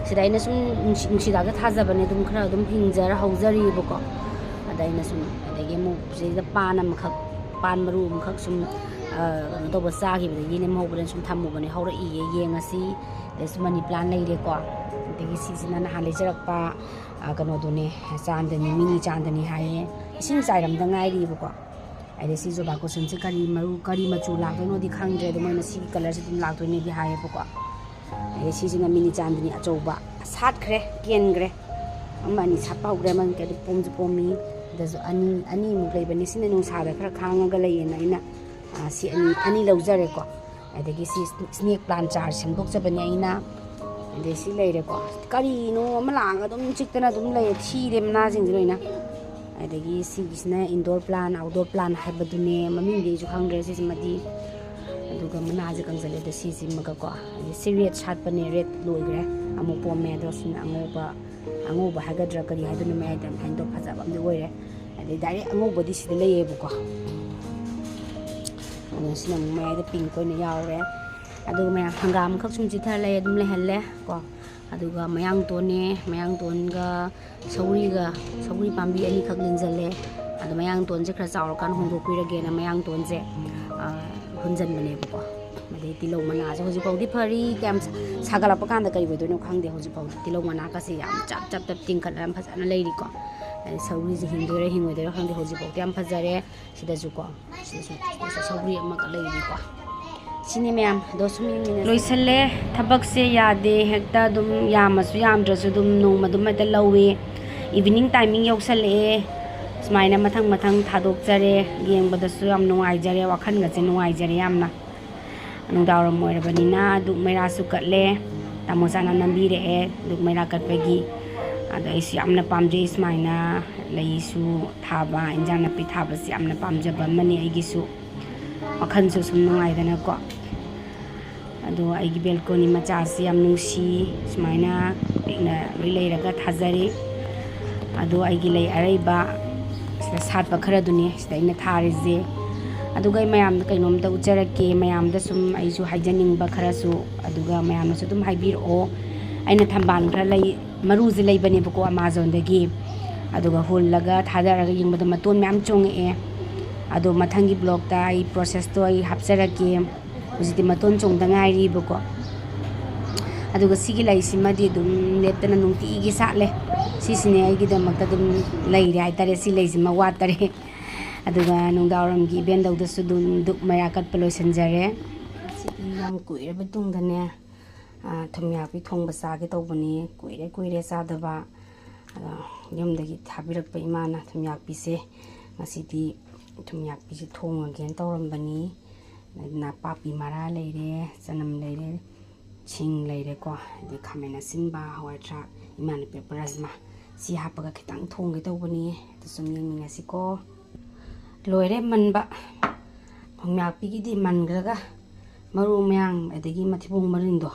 ꯁꯤꯗ ꯑꯩꯅ ꯁꯨꯝ ꯅꯨꯡꯁꯤ-, ꯅꯨꯡꯁꯤꯗꯥꯛꯇ ꯊꯥꯖꯕꯅꯦ, ꯑꯗꯨꯝ ꯈꯔ ꯑꯗꯨꯝ ꯍꯤꯡꯖꯔ ꯍꯧꯖꯔꯤꯕꯀꯣ꯫ ꯑꯗ ꯑꯩꯅ ꯁꯨꯝ, ꯑꯗꯒꯤ ꯑꯃꯨꯛ ꯁꯤꯗꯩꯗ ꯄꯥꯟ ꯑꯃꯈꯛ, ꯄꯥꯟ ꯃꯔꯨ ꯑꯃꯈꯛ ꯁꯨꯝ, ꯑ, ꯀꯩꯅꯣ ꯇꯧꯕ ꯆꯥꯈꯤꯕꯗꯒꯤ ꯂꯦꯝꯍꯧꯕꯗꯅ ꯁꯨꯝ ꯊꯝꯃꯨꯕꯅꯦ, ꯍꯧꯔꯛꯏꯌꯦ, ꯌꯦꯡꯉꯁꯤ꯫ ꯑꯗꯩꯁꯨ ꯃꯅꯤ ꯄ꯭ꯂꯥꯟ ꯂꯩꯔꯦꯀꯣ꯫ ꯑꯗꯒꯤ ꯁꯤꯁꯤꯅ ꯅꯍꯥꯟ ꯂꯩꯖꯔꯛꯄ, ꯑ, ꯀꯩꯅꯣꯗꯨꯅꯦ, ꯆꯥꯟꯗꯅꯤ, ꯃꯤꯅꯤ ꯆꯥꯟꯗꯅꯤ ꯍꯥꯏꯌꯦ꯫ ꯏꯁꯤꯡ ꯆꯥꯏꯔꯝꯗ ꯉꯥꯏꯔꯤꯕꯀꯣ꯫ ꯑꯗꯩ ꯁꯤ ꯖꯨꯕꯥ ꯀꯨꯁꯨꯝꯁꯦ ꯀꯔꯤ ꯃꯔꯨ, ꯀꯔꯤ ꯃꯆꯨ ꯂꯥꯛꯇꯣꯏꯅꯣꯗꯤ ꯈꯪꯗ꯭ꯔꯦ, ꯑꯗꯣ ꯃꯣꯏꯅ ꯁꯤꯒꯤ ꯀꯂꯔꯁꯦ ꯑꯗꯨꯝ ꯂꯥꯛꯇꯣꯏꯅꯦꯗꯤ ꯍꯥꯏꯌꯦꯕꯀꯣ꯫ ꯑꯗꯩ ꯁꯤꯁꯤꯅ ꯃꯤꯅꯤ ꯆꯥꯟꯗꯅꯤ ꯑꯆꯧꯕ, ꯁꯥꯠꯈ꯭ꯔꯦ, ꯀꯦꯟꯈ꯭ꯔꯦ꯫ ꯑꯃ ꯑꯅꯤ ꯁꯥꯠꯄ ꯍꯧꯈ꯭ꯔꯦ, ꯑꯃꯅꯤ ꯀꯩꯗꯤ ꯄꯣꯝꯁꯨ ꯄꯣꯝꯃꯤ꯫ ꯑꯗꯁꯨ ꯑꯅꯤ, ꯑꯅꯤꯃꯨꯛ ꯂꯩꯕꯅꯤ꯫ ꯁꯤꯅ ꯅꯨꯡꯁꯥꯗ ꯈꯔ ꯈꯥꯡꯉꯒ ꯂꯩꯌꯦꯅ ꯑꯩꯅ, ꯑ, ꯁꯤ ꯑꯅꯤ, ꯑꯅꯤ ꯂꯧꯖꯔꯦꯀꯣ꯫ ꯑꯗꯒꯤ ꯁꯤ ꯁ꯭ꯅꯦꯛ ꯄ꯭ꯂꯥꯟ ꯆꯥꯔ ꯁꯦꯝꯗꯣꯛꯆꯕꯅꯦ ꯑꯩꯅ꯫ ꯑꯗꯩ ꯁꯤ ꯂꯩꯔꯦꯀꯣ꯫ ꯀꯔꯤꯅꯣ ꯑꯃ ꯂꯥꯛꯑꯒ ꯑꯗꯨꯝ ꯆꯤꯛꯇꯅ ꯑꯗꯨꯝ ꯂꯩꯔꯦ, ꯊꯤꯔꯦ ꯃꯅꯥꯁꯤꯡꯁꯦ ꯂꯣꯏꯅ꯫ ꯑꯗꯒꯤ ꯁꯤꯒꯤꯁꯤꯅ ꯏꯟꯗꯣꯔ ꯄ꯭ꯂꯥꯟ, ꯑꯥꯎꯠꯗꯣꯔ ꯄ꯭ꯂꯥꯟ ꯍꯥꯏꯕꯗꯨꯅꯦ, ꯃꯃꯤꯡꯗꯤ ꯑꯩꯁꯨ ꯈꯪꯗ꯭ꯔꯦ ꯁꯤꯁꯤꯃꯗꯤ꯫ ꯑꯗꯨꯒ ꯃꯅꯥꯁꯦ ꯀꯪꯁꯤꯜꯂꯦ꯫ ꯑꯗꯣ ꯁꯤꯁꯤꯃꯒꯀꯣ, ꯑꯗꯩ ꯁꯤ ꯔꯦꯠ ꯁꯥꯠꯄꯅꯦ, ꯔꯦꯠ ꯂꯣꯏꯈ꯭ꯔꯦ, ꯑꯃꯨꯛ ꯄꯣꯝꯃꯦ꯫ ꯑꯗꯣ ꯁꯤꯅ ꯑꯉꯧꯕ, ꯑꯉꯧꯕ ꯍꯥꯏꯒꯗ꯭ꯔꯥ ꯀꯔꯤ ꯍꯥꯏꯗꯣꯏꯅꯣ, ꯃꯌꯥꯏꯗ ꯍꯥꯏꯗꯣ ꯐꯖꯕ ꯑꯃꯗꯤ ꯑꯣꯏꯔꯦ꯫ ꯑꯗꯩ ꯗꯥꯏꯔꯦꯛ ꯑꯉꯧꯕꯗꯤ ꯁꯤꯗ ꯂꯩꯌꯦꯕꯀꯣ꯫ ꯑꯗꯣ ꯁꯤꯅ ꯑꯃꯨꯛ ꯃꯌꯥꯏꯗ ꯄꯤꯡꯛ ꯑꯣꯏꯅ ꯌꯥꯎꯔꯦ꯫ ꯑꯗꯨꯒ ꯃꯌꯥꯝ ꯍꯪꯒꯥꯝ ꯑꯃꯈꯛ ꯁꯨꯝ ꯆꯤꯊꯔ ꯂꯩ, ꯑꯗꯨꯝ ꯂꯩꯍꯜꯂꯦ ꯀꯣ꯫ ꯑꯗꯨꯒ ꯃꯌꯥꯡꯇꯣꯟꯅꯦ, ꯃꯌꯥꯡꯇꯣꯟꯒ ꯁꯧꯒ꯭ꯔꯤꯒ, ꯁꯧꯒ꯭ꯔꯤ ꯄꯥꯝꯕꯤ ꯑꯅꯤꯈꯛ ꯂꯤꯡꯁꯤꯜꯂꯦ꯫ ꯑꯗꯣ ꯃꯌꯥꯡꯇꯣꯟꯁꯦ ꯈꯔ ꯆꯥꯎꯔꯀꯥꯟꯗ ꯍꯣꯡꯗꯣꯛꯄꯤꯔꯒꯦꯅ ꯃꯌꯥꯡꯇꯣꯟꯁꯦ, ꯑ, ꯍꯨꯟꯖꯤꯟꯕꯅꯦꯕꯀꯣ꯫ ꯑꯗꯩ ꯇꯤꯜꯍꯧ ꯃꯅꯥꯁꯦ ꯍꯧꯖꯤꯛꯐꯥꯎꯗꯤ ꯐꯔꯤ, ꯀꯌꯥꯝ ꯁꯥ-, ꯁꯥꯒꯠꯂꯛꯄ ꯀꯥꯟꯗ ꯀꯔꯤ ꯑꯣꯏꯗꯣꯏꯅꯣ ꯈꯪꯗꯦ꯫ ꯍꯧꯖꯤꯛꯐꯥꯎꯗꯤ ꯇꯤꯜꯍꯧ ꯃꯅꯥꯒꯁꯦ ꯌꯥꯝ ꯆꯞ ꯆꯞ ꯆꯞ ꯇꯤꯡꯈꯠꯂꯒ ꯌꯥꯝ ꯐꯖꯅ ꯂꯩꯔꯤꯀꯣ꯫ ꯑꯗꯩ ꯁꯧꯒ꯭ꯔꯤꯁꯦ ꯍꯤꯡꯗꯣꯏꯔꯥ ꯍꯤꯡꯉꯣꯏꯗꯣꯏꯔꯥ ꯈꯪꯗꯦ, ꯍꯧꯖꯤꯛꯐꯥꯎꯗꯤ ꯌꯥꯝ ꯐꯖꯔꯦ꯫ ꯁꯤꯗꯁꯨꯀꯣ, ꯁꯤꯗꯁꯨ, ꯁꯤꯗꯁꯨ ꯁꯧꯒ꯭ꯔꯤ ꯑꯃꯒ ꯂꯩꯔꯤꯀꯣ꯫ ꯁꯤꯅꯤ ꯃꯌꯥꯝ, ꯑꯗꯣ ꯁꯨꯝ ꯌꯦꯡꯃꯤꯟꯅꯁꯦ꯫ ꯂꯣꯏꯁꯜꯂꯦ꯫ ꯊꯕꯛꯁꯦ ꯌꯥꯗꯦ, ꯍꯦꯛꯇ ꯑꯗꯨꯝ ꯌꯥꯝꯃꯁꯨ ꯌꯥꯝꯗ꯭ꯔꯁꯨ ꯑꯗꯨꯝ ꯅꯣꯡꯃ ꯑꯗꯨꯝ ꯍꯦꯛꯇ ꯂꯧꯏ꯫ Evening timing ꯌꯧꯁꯜꯂꯛꯑꯦ꯫ ꯁꯨꯃꯥꯏꯅ ꯃꯊꯪ ꯃꯊꯪ ꯊꯥꯗꯣꯛꯆꯔꯦ꯫ ꯌꯦꯡꯕꯗꯁꯨ ꯌꯥꯝ ꯅꯨꯡꯉꯥꯏꯖꯔꯦ, ꯋꯥꯈꯜꯒꯁꯦ ꯅꯨꯡꯉꯥꯏꯖꯔꯦ ꯌꯥꯝꯅ꯫ ꯅꯨꯡꯗꯥꯡꯋꯥꯏꯔꯝ ꯑꯣꯏꯔꯕꯅꯤꯅ ꯙꯨꯞ ꯃꯩꯔꯥꯁꯨ ꯀꯠꯂꯦ꯫ ꯇꯥꯃꯣ ꯆꯥꯅ ꯅꯝꯕꯤꯔꯛꯑꯦ ꯙꯨꯞ ꯃꯩꯔꯥ ꯀꯠꯄꯒꯤ꯫ ꯑꯗꯣ ꯑꯩꯁꯨ ꯌꯥꯝꯅ ꯄꯥꯝꯖꯩ ꯁꯨꯃꯥꯏꯅ ꯂꯩꯁꯨ ꯊꯥꯕ, ꯏꯟꯖꯥꯡ ꯅꯥꯄꯤ ꯊꯥꯕꯁꯦ ꯌꯥꯝꯅ ꯄꯥꯝꯖꯕ ꯑꯃꯅꯤ ꯑꯩꯒꯤꯁꯨ꯫ ꯋꯥꯈꯜꯁꯨ ꯁꯨꯝ ꯅꯨꯡꯉꯥꯏꯗꯅꯀꯣ꯫ ꯑꯗꯣ ꯑꯩꯒꯤ balcony ꯃꯆꯥꯁꯤ ꯌꯥꯝ ꯅꯨꯡꯁꯤ, ꯁꯨꯃꯥꯏꯅ ꯄꯤꯛꯅ ꯂꯣꯏ ꯂꯩꯔꯒ ꯊꯥꯖꯔꯤ꯫ ꯑꯗꯣ ꯑꯩꯒꯤ ꯂꯩ ꯑꯔꯩꯕ ꯁꯤꯗ ꯁꯥꯠꯄ ꯈꯔꯗꯨꯅꯤ ꯁꯤꯗ ꯑꯩꯅ ꯊꯥꯔꯤꯁꯦ꯫ ꯑꯗꯨꯒ ꯑꯩ ꯃꯌꯥꯝꯗ ꯀꯩꯅꯣꯝꯇ ꯎꯠꯆꯔꯛꯀꯦ, ꯃꯌꯥꯝꯗ ꯁꯨꯝ ꯑꯩꯁꯨ ꯍꯥꯏꯖꯅꯤꯡꯕ ꯈꯔꯁꯨ, ꯑꯗꯨꯒ ꯃꯌꯥꯝꯅꯁꯨ ꯑꯗꯨꯝ ꯍꯥꯏꯕꯤꯔꯛꯑꯣ꯫ ꯑꯩꯅ ꯊꯝꯕꯥꯜ ꯈꯔ ꯂꯩ, ꯃꯔꯨꯁꯦ ꯂꯩꯕꯅꯦꯕꯀꯣ Amazonꯗꯒꯤ, ꯑꯗꯨꯒ ꯍꯨꯜꯂꯒ ꯊꯥꯗꯔꯒ ꯌꯦꯡꯕꯗ ꯃꯇꯣꯟ ꯃꯌꯥꯝ ꯆꯣꯡꯉꯛꯑꯦ꯫ ꯑꯗꯣ ꯃꯊꯪꯒꯤ vlogꯇ ꯑꯩ processꯇꯣ ꯑꯩ ꯍꯥꯞꯆꯔꯛꯀꯦ꯫ ꯍꯧꯖꯤꯛꯇꯤ ꯃꯇꯣꯟ ꯆꯣꯡꯗ ꯉꯥꯏꯔꯤꯕꯀꯣ꯫ ꯑꯗꯨꯒ ꯁꯤꯒꯤ ꯂꯩꯁꯤꯃꯗꯤ ꯑꯗꯨꯝ ꯂꯦꯞꯇꯅ ꯅꯨꯡꯇꯤꯒꯤ ꯁꯥꯠꯂꯦ꯫ ꯁꯤꯁꯤꯅꯦ ꯑꯩꯒꯤꯗꯃꯛꯇ ꯑꯗꯨꯝ ꯂꯩꯔꯦ ꯍꯥꯏꯇꯥꯔꯦ, ꯁꯤ ꯂꯩꯁꯤꯃ ꯋꯥꯠꯇꯔꯦ꯫ ꯑꯗꯨꯒ ꯅꯨꯡꯗꯥꯡꯋꯥꯏꯔꯝꯒꯤ ꯏꯕꯦꯟꯗꯧꯗꯁꯨ ꯑꯗꯨꯝ ꯙꯨꯞ ꯃꯩꯔꯥ ꯀꯠꯄ ꯂꯣꯏꯁꯤꯟꯖꯔꯦ꯫ ꯁꯤꯗꯤ ꯌꯥꯝ ꯀꯨꯏꯔꯕ ꯇꯨꯡꯗꯅꯦ, ꯑ, ꯊꯨꯝꯌꯥꯛꯄꯤ ꯊꯣꯡꯕ ꯆꯥꯒꯦ ꯇꯧꯕꯅꯤ꯫ ꯀꯨꯏꯔꯦ, ꯀꯨꯏꯔꯦ ꯆꯥꯗꯕ꯫ ꯑꯗꯣ ꯌꯨꯝꯗꯒꯤ ꯊꯥꯕꯤꯔꯛꯄ ꯏꯃꯥꯅ ꯊꯨꯝꯌꯥꯛꯄꯤꯁꯦ, ꯉꯁꯤꯗꯤ ꯊꯨꯝꯌꯥꯛꯄꯤꯁꯦ ꯊꯣꯡꯉꯒꯦꯅ ꯇꯧꯔꯝꯕꯅꯤ꯫ ꯅꯄꯥꯛꯄꯤ ꯃꯔꯥ ꯂꯩꯔꯦ, ꯆꯅꯝ ꯂꯩꯔꯦ, ꯁꯤꯡ ꯂꯩꯔꯦꯀꯣ, ꯑꯗꯩ ꯈꯥꯃꯦꯟ ꯑꯁꯤꯟꯕ, ꯍꯋꯥꯏ ꯊ꯭ꯔꯥꯛ, ꯏꯃꯥꯅ ꯄꯤꯔꯛꯄ ꯔꯥꯖꯃꯥ, ꯁꯤ ꯍꯥꯞꯄꯒ ꯈꯤꯇꯪ ꯊꯣꯡꯒꯦ ꯇꯧꯕꯅꯤ꯫ ꯑꯗꯨ ꯁꯨꯝ ꯌꯦꯡꯃꯤꯟꯅꯁꯤꯀꯣ꯫ ꯂꯣꯏꯔꯦ ꯃꯟꯕ꯫ ꯊꯨꯝꯌꯥꯛꯄꯤꯒꯤꯗꯤ ꯃꯟꯈ꯭ꯔꯒ ꯃꯔꯨ ꯃꯌꯥꯡ ꯑꯗꯒꯤ ꯃꯊꯤꯕꯣꯡ ꯃꯔꯤꯟꯗꯣ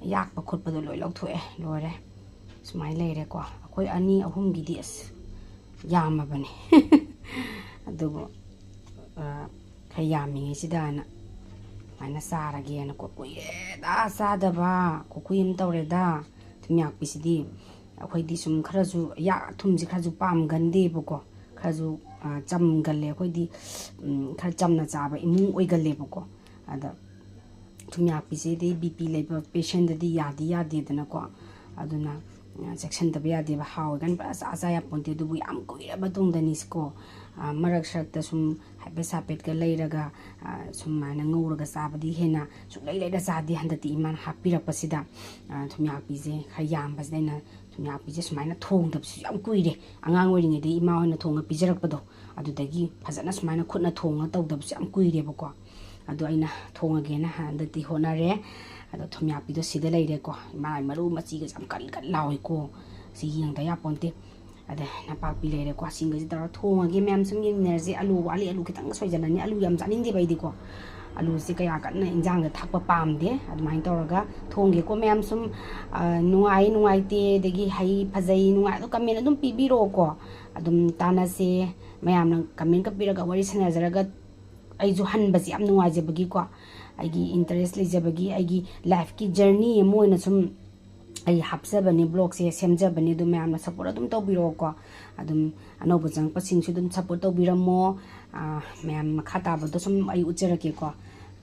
ꯌꯥꯛꯄ ꯈꯣꯠꯄꯗꯣ ꯂꯣꯏ ꯂꯧꯊꯣꯛꯑꯦ꯫ ꯂꯣꯏꯔꯦ꯫ ꯁꯨꯃꯥꯏꯅ ꯂꯩꯔꯦꯀꯣ꯫ ꯑꯩꯈꯣꯏ ꯑꯅꯤ ꯑꯍꯨꯝꯒꯤꯗꯤ ꯑꯁ ꯌꯥꯝꯃꯕꯅꯦ꯫ ꯑꯗꯨꯕꯨ, ꯑ, ꯈꯔ ꯌꯥꯝꯃꯤꯉꯩꯁꯤꯗꯅ ꯑꯗꯨꯃꯥꯏꯅ ꯆꯥꯔꯒꯦꯅꯀꯣ꯫ ꯀꯨꯏꯔꯦꯗ ꯆꯥꯗꯕ꯫ ꯈꯨꯀꯨꯏ ꯑꯃ ꯇꯧꯔꯦꯗ꯫ ꯊꯨꯝꯌꯥꯛꯄꯤꯁꯤꯗꯤ ꯑꯩꯈꯣꯏꯗꯤ ꯁꯨꯝ ꯈꯔꯁꯨ ꯌꯥꯛ ꯊꯨꯝꯁꯦ ꯈꯔꯁꯨ ꯄꯥꯝꯒꯟꯗꯦꯕꯀꯣ, ꯈꯔꯁꯨ, ꯑ, ꯆꯝꯒꯜꯂꯦ ꯑꯩꯈꯣꯏꯗꯤ, ꯎꯝ, ꯈꯔ ꯆꯝꯅ ꯆꯥꯕ ꯏꯃꯨꯡ ꯑꯣꯏꯒꯜꯂꯦꯕꯀꯣ꯫ ꯑꯗ ꯊꯨꯝꯌꯥꯛꯄꯤꯁꯤꯗꯤ B P ꯂꯩꯕ patientꯗꯗꯤ ꯌꯥꯗꯤ ꯌꯥꯗꯦꯗꯅꯀꯣ꯫ ꯑꯗꯨꯅ, ꯑ, ꯆꯦꯛꯁꯤꯟꯗꯕ ꯌꯥꯗꯦꯕ꯫ ꯍꯥꯎꯋꯦ ꯀꯥꯏꯅ ꯄꯨꯔꯥ ꯆꯥ ꯆꯥ ꯌꯥꯄꯣꯟꯇꯦ꯫ ꯑꯗꯨꯕꯨ ꯌꯥꯝ ꯀꯨꯏꯔꯕ ꯇꯨꯡꯗꯅꯤꯁꯤꯀꯣ, ꯑ, ꯃꯔꯛ ꯁꯔꯛꯇ ꯁꯨꯝ ꯍꯥꯏꯐꯦꯠ ꯁꯥꯐꯦꯠꯀ ꯂꯩꯔꯒ, ꯑ, ꯁꯨꯃꯥꯏꯅ ꯉꯧꯔꯒ ꯆꯥꯕꯗꯤ ꯍꯦꯟꯅ ꯁꯨꯡꯂꯩ ꯂꯩꯔ ꯆꯥꯗꯦ꯫ ꯍꯟꯗꯛꯇꯤ ꯏꯃꯥꯅ ꯍꯥꯞꯄꯤꯔꯛꯄꯁꯤꯗ, ꯑ, ꯊꯨꯝꯌꯥꯛꯄꯤꯁꯦ ꯈꯔ ꯌꯥꯝꯕꯁꯤꯗ ꯑꯩꯅ ꯊꯨꯝꯌꯥꯛꯄꯤꯁꯦ ꯁꯨꯃꯥꯏꯅ ꯊꯣꯡꯗꯕꯁꯨ ꯌꯥꯝ ꯀꯨꯏꯔꯦ꯫ ꯑꯉꯥꯡ ꯑꯣꯏꯔꯤꯉꯩꯗꯒꯤ ꯏꯃꯥ ꯍꯣꯏꯅ ꯊꯣꯡꯉ ꯄꯤꯖꯔꯛꯄꯗꯣ, ꯑꯗꯨꯗꯒꯤ ꯐꯖꯅ ꯁꯨꯃꯥꯏꯅ ꯈꯨꯠꯅ ꯊꯣꯡꯉ ꯇꯧꯗꯕꯁꯨ ꯌꯥꯝ ꯀꯨꯏꯔꯦꯕꯀꯣ꯫ ꯑꯗꯣ ꯑꯩꯅ ꯊꯣꯡꯉꯒꯦꯅ ꯍꯟꯗꯛꯇꯤ ꯍꯣꯠꯅꯔꯦ꯫ ꯑꯗꯣ ꯊꯨꯝꯌꯥꯛꯄꯤꯗꯣ ꯁꯤꯗ ꯂꯩꯔꯦꯀꯣ꯫ ꯏꯃꯥ ꯃꯔꯨ ꯃꯆꯤꯒꯁꯦ ꯌꯥꯝ ꯀꯜ ꯀꯜ ꯂꯥꯎꯏꯀꯣ꯫ ꯁꯤ ꯌꯦꯡꯗ ꯌꯥꯄꯣꯟꯇꯦ꯫ ꯑꯗ ꯅꯄꯥꯛꯄꯤ ꯂꯩꯔꯦꯀꯣ꯫ ꯑꯁꯤꯡꯒꯁꯤ ꯇꯧꯔ ꯊꯣꯡꯉꯒꯦ꯫ ꯃꯌꯥꯝ ꯁꯨꯝ ꯌꯦꯡꯃꯤꯟꯅꯔꯁꯤ꯫ ꯑꯂꯨ ꯋꯥꯠꯂꯤ, ꯑꯂꯨ ꯈꯤꯇꯪ ꯁꯣꯏꯖꯜꯂꯅꯤ꯫ ꯑꯂꯨ ꯌꯥꯝ ꯆꯥꯅꯤꯡꯗꯦꯕ ꯑꯩꯗꯤꯀꯣ꯫ ꯑꯂꯨꯁꯦ ꯀꯌꯥ ꯀꯟꯅ ꯏꯟꯖꯥꯡꯗ ꯊꯥꯛꯄ ꯄꯥꯝꯗꯦ꯫ ꯑꯗꯨꯃꯥꯏꯅ ꯇꯧꯔꯒ ꯊꯣꯡꯒꯦꯀꯣ꯫ ꯃꯌꯥꯝ ꯁꯨꯝ, ꯑ, ꯅꯨꯡꯉꯥꯏ, ꯅꯨꯡꯉꯥꯏꯇꯦ, ꯑꯗꯒꯤ ꯍꯩ, ꯐꯖꯩ, ꯅꯨꯡꯉꯥꯏ, ꯑꯗꯨꯝ comment ꯑꯗꯨꯝ ꯄꯤꯕꯤꯔꯛꯑꯣꯀꯣ꯫ ꯑꯗꯨꯝ ꯇꯥꯟꯅꯁꯦ꯫ ꯃꯌꯥꯝꯅ commentꯀ ꯄꯤꯔꯒ ꯋꯥꯔꯤ ꯁꯥꯟꯅꯖꯔꯒ ꯑꯩꯁꯨ ꯍꯟꯕꯁꯦ ꯌꯥꯝ ꯅꯨꯡꯉꯥꯏꯖꯕꯒꯤꯀꯣ, ꯑꯩꯒꯤ interest ꯂꯩꯖꯕꯒꯤ, ꯑꯩꯒꯤ lifeꯀꯤ journey ꯑꯃ ꯑꯣꯏꯅ ꯁꯨꯝ ꯑꯩ ꯍꯥꯞꯆꯕꯅꯤ, vlogꯁꯦ ꯁꯦꯝꯖꯕꯅꯤ꯫ ꯑꯗꯨ ꯃꯌꯥꯝꯅ support ꯑꯗꯨꯝ ꯇꯧꯕꯤꯔꯛꯑꯣꯀꯣ꯫ ꯑꯗꯨꯝ ꯑꯅꯧꯕ ꯆꯪꯉꯛꯄꯁꯤꯡꯁꯨ ꯑꯗꯨꯝ support ꯇꯧꯕꯤꯔꯝꯃꯣ꯫ ꯑꯥ, ꯃꯌꯥꯝ ꯃꯈꯥ ꯇꯥꯕꯗꯣ ꯁꯨꯝ ꯑꯩ ꯎꯠꯆꯔꯛꯀꯦꯀꯣ꯫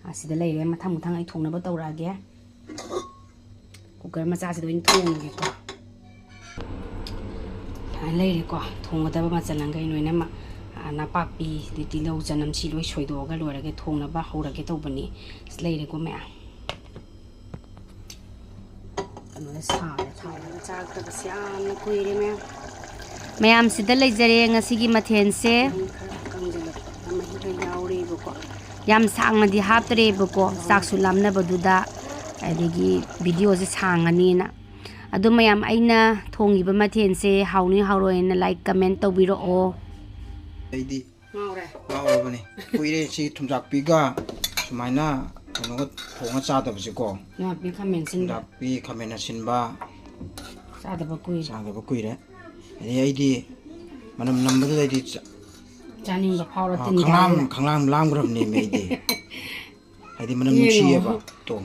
ꯑꯥ, ꯁꯤꯗ ꯂꯩꯔꯦ꯫ ꯃꯊꯪ ꯃꯊꯪ ꯑꯩ ꯊꯣꯡꯅꯕ ꯇꯧꯔꯛꯑꯒꯦ꯫ Cooker ꯃꯆꯥꯁꯤꯗ ꯑꯣꯏꯅ ꯊꯣꯡꯉꯒꯦꯀꯣ꯫ ꯁꯨꯃꯥꯏꯅ ꯂꯩꯔꯦꯀꯣ꯫ ꯊꯣꯡꯒꯗꯕ ꯃꯆꯜ ꯂꯥꯡꯈꯩ ꯂꯣꯏꯅꯃꯛ, ꯑꯥ, ꯅꯄꯥꯛꯄꯤ, ꯑꯗꯩ ꯇꯤꯜꯍꯧ, ꯆꯅꯝ, ꯁꯤ ꯂꯣꯏ ꯁꯣꯏꯗꯣꯛꯑꯒ ꯂꯣꯏꯔꯒꯦ꯫ ꯊꯣꯡꯅꯕ ꯍꯧꯔꯒꯦ ꯇꯧꯕꯅꯤ꯫ ꯁꯤ ꯂꯩꯔꯦꯀꯣ ꯃꯌꯥꯝ꯫ ꯀꯩꯅꯣꯗ ꯁꯥꯔꯦ꯫ ꯊꯥꯎꯗ ꯆꯥꯔꯛꯇꯕꯁꯦ ꯌꯥꯝꯅ ꯀꯨꯏꯔꯦ ꯃꯌꯥꯝ꯫ ꯃꯌꯥꯝꯁꯤꯗ ꯂꯩꯖꯔꯦ ꯉꯁꯤꯒꯤ ꯃꯊꯦꯜꯁꯦ꯫ ꯃꯍꯤ ꯈꯔ ꯀꯪꯁꯤꯜꯂꯛꯄ, ꯃꯍꯤ ꯈꯔ ꯌꯥꯎꯔꯤꯕꯀꯣ꯫ ꯌꯥꯝ ꯁꯥꯡꯅꯗꯤ ꯍꯥꯞꯇ꯭ꯔꯦꯕꯀꯣ, ꯆꯥꯛꯁꯨ ꯂꯥꯝꯅꯕꯗꯨꯗ, ꯑꯗꯒꯤ videoꯁꯦ ꯁꯥꯡꯉꯅꯤꯅ꯫ ꯑꯗꯣ ꯃꯌꯥꯝ, ꯑꯩꯅ ꯊꯣꯡꯉꯤꯕ ꯃꯊꯦꯜꯁꯦ ꯍꯥꯎꯅꯤ ꯍꯥꯎꯔꯣꯏꯅ like comment ꯇꯧꯕꯤꯔꯛꯑꯣ꯫ ꯑꯩꯗꯤ ꯉꯥꯎꯔꯦ꯫ ꯉꯥꯎꯔꯕꯅꯤ꯫ ꯀꯨꯏꯔꯦ ꯁꯤ ꯊꯨꯝꯖꯥꯛꯄꯤꯒ ꯁꯨꯃꯥꯏꯅ ꯀꯩꯅꯣꯒ ꯊꯣꯡꯉ ꯆꯥꯗꯕꯁꯦꯀꯣ꯫ ꯊꯨꯝꯖꯥꯛꯄꯤ ꯈꯥꯃꯦꯟ ꯑꯁꯤꯟꯕ꯫ ꯊꯨꯝꯖꯥꯛꯄꯤ ꯈꯥꯃꯦꯟ ꯑꯁꯤꯟꯕ꯫ ꯆꯥꯗꯕ ꯀꯨꯏꯔꯦ꯫ ꯆꯥꯗꯕ ꯀꯨꯏꯔꯦ꯫ ꯑꯗꯩ ꯑꯩꯗꯤ ꯃꯅꯝ ꯅꯝꯕꯗꯨꯗ ꯑꯩꯗꯤ ꯆ-, ꯆꯥꯅꯤꯡꯕ ꯐꯥꯎꯔ ꯑꯥ, ꯇꯤꯟ ꯈꯪꯂꯥꯝ, ꯀꯥꯏꯔꯦ꯫ ꯈꯪꯂꯥꯝ ꯂꯥꯝꯈ꯭ꯔꯕꯅꯦꯃꯤ ꯑꯩꯗꯤ꯫ ꯍꯥꯏꯗꯤ ꯃꯅꯝ ꯌꯦꯡꯉꯣ꯫ ꯅꯨꯡꯁꯤꯌꯦꯕ꯫ ꯇꯣ꯫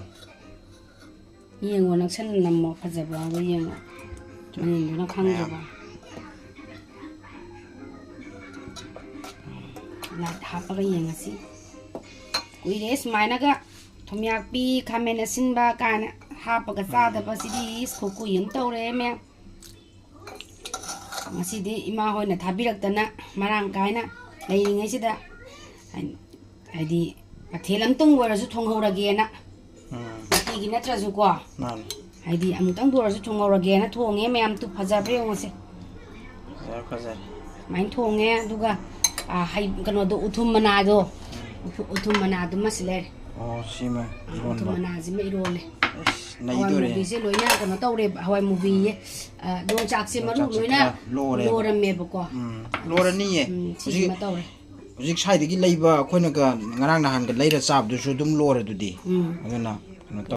ꯌꯦꯡꯉꯣ, ꯅꯛꯁꯟꯅ ꯅꯝꯃꯣ, ꯐꯖꯕ꯭ꯔꯥꯗꯣ ꯌꯦꯡꯉꯣ꯫ ꯃꯅꯤꯟꯗꯨꯅ ꯈꯪꯗ꯭ꯔꯕ? ꯂꯥꯏꯠ ꯍꯥꯞꯄꯒ ꯌꯦꯡꯉꯁꯤ꯫ ꯀꯨꯏꯔꯦ ꯁꯨꯃꯥꯏꯅꯒ ꯊꯨꯝꯌꯥꯛꯄꯤ, ꯈꯥꯃꯦꯟ ꯑꯁꯤꯟꯕ ꯀꯥꯏꯅ ꯍꯥꯞꯄꯒ ꯆꯥꯗꯕꯁꯤꯗꯤ꯫ ꯏꯁ, ꯈꯨꯀꯨꯏ ꯑꯃ ꯇꯧꯔꯦ ꯃꯌꯥꯝ꯫ ꯉꯁꯤꯗꯤ ꯏꯃꯥ ꯍꯣꯏꯅ ꯊꯥꯕꯤꯔꯛꯇꯅ ꯃꯔꯥꯡ ꯀꯥꯏꯅ ꯂꯩꯔꯤꯉꯩꯁꯤꯗ, ꯍꯥꯏꯗꯤ, ꯃꯊꯦꯜ ꯑꯝꯇꯪ ꯑꯣꯏꯔꯁꯨ ꯊꯣꯡꯍꯧꯔꯒꯦꯅ꯫ ꯎꯝ꯫ ꯅꯨꯡꯇꯤꯒꯤ ꯅꯠꯇ꯭ꯔꯁꯨꯀꯣ, ꯃꯥꯅꯤ꯫ ꯍꯥꯏꯗꯤ, ꯑꯃꯨꯛꯇꯪꯗ ꯑꯣꯏꯔꯁꯨ ꯊꯣꯡꯍꯧꯔꯒꯦꯅ ꯊꯣꯡꯉꯦ ꯃꯌꯥꯝ꯫ ꯇꯨ, ꯐꯖꯕ꯭ꯔꯥ ꯌꯦꯡꯉꯨꯁꯦ꯫ ꯐꯖꯔꯦ, ꯐꯖꯔꯦ꯫ ꯁꯨꯃꯥꯏꯅ ꯊꯣꯡꯉꯦ, ꯑꯗꯨꯒ, ꯑ, ꯍꯩ, ꯀꯩꯅꯣꯗꯣ, ꯎꯊꯨꯝ ꯃꯅꯥꯗꯣ, ꯎꯊꯨ-, ꯎꯊꯨꯝ ꯃꯅꯥꯗꯨꯃ ꯁꯤ ꯂꯩꯔꯦ꯫ ꯑꯣ, ꯁꯤꯃ ꯑ, ꯎꯊꯨꯝ ꯏꯔꯣꯟꯕ꯫ ꯃꯅꯥꯁꯤꯃ ꯏꯔꯣꯜꯂꯦ꯫ ꯑꯁ, ꯍꯋꯥꯏ ꯅꯩꯗꯣꯔꯦ꯫ ꯃꯨꯕꯤꯁꯦ ꯂꯣꯏꯅ ꯀꯩꯅꯣ ꯇꯧꯔꯦꯕ, ꯍꯋꯥꯏ ꯃꯨꯕꯤꯌꯦ꯫ ꯑ, ꯌꯣꯡꯆꯥꯛꯁꯦ ꯃꯔꯨ ꯌꯣꯡꯆꯥꯛꯁꯦ ꯂꯣꯏꯅ ꯄꯨꯔꯥ ꯂꯣꯔꯦꯕ꯫ ꯂꯣꯔꯝꯃꯦꯕꯀꯣ꯫ ꯎꯝ, ꯂꯣꯔꯅꯤꯌꯦ꯫ ꯎꯝ, ꯍꯧꯖꯤꯛ, ꯁꯤꯁꯤꯃ ꯇꯧꯔꯦ꯫ ꯍꯧꯖꯤꯛ ꯁ꯭ꯋꯥꯏꯗꯒꯤ ꯂꯩꯕ ꯑꯩꯈꯣꯏꯅꯒ ꯉꯔꯥꯡ ꯅꯍꯥꯟꯒ ꯂꯩꯔ ꯆꯥꯕꯗꯨꯁꯨ ꯑꯗꯨꯝ ꯂꯣꯔꯦ ꯑꯗꯨꯗꯤ꯫ ꯎꯝ꯫ ꯑꯗꯨꯅ